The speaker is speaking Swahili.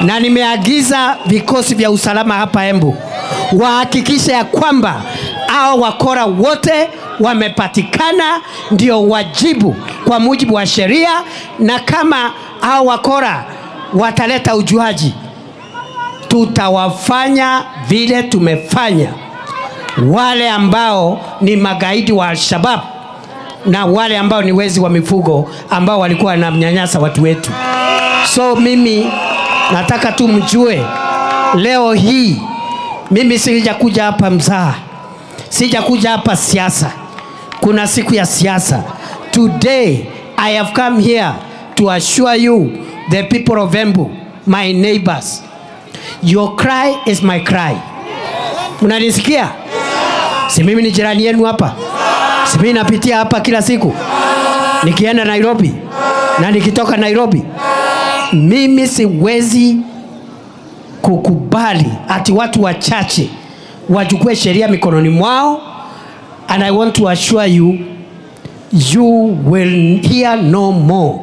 Na nimeagiza vikosi vya usalama hapa Embu wahakikishe ya kwamba hao wakora wote wamepatikana, ndio wajibu kwa mujibu wa sheria. Na kama hao wakora wataleta ujuaji, tutawafanya vile tumefanya wale ambao ni magaidi wa Al-Shabaab na wale ambao ni wezi wa mifugo ambao walikuwa wanamnyanyasa watu wetu. So mimi nataka tu mjue leo hii mimi sijakuja hapa mzaha, sijakuja hapa siasa. Kuna siku ya siasa. Today I have come here to assure you, the people of Embu, my neighbors, your cry is my cry. Mnanisikia? Si mimi ni jirani yenu hapa? Si mimi napitia hapa kila siku nikienda Nairobi na nikitoka Nairobi? Mimi siwezi kukubali ati watu wachache wachukue sheria mikononi mwao. And I want to assure you, you will hear no more.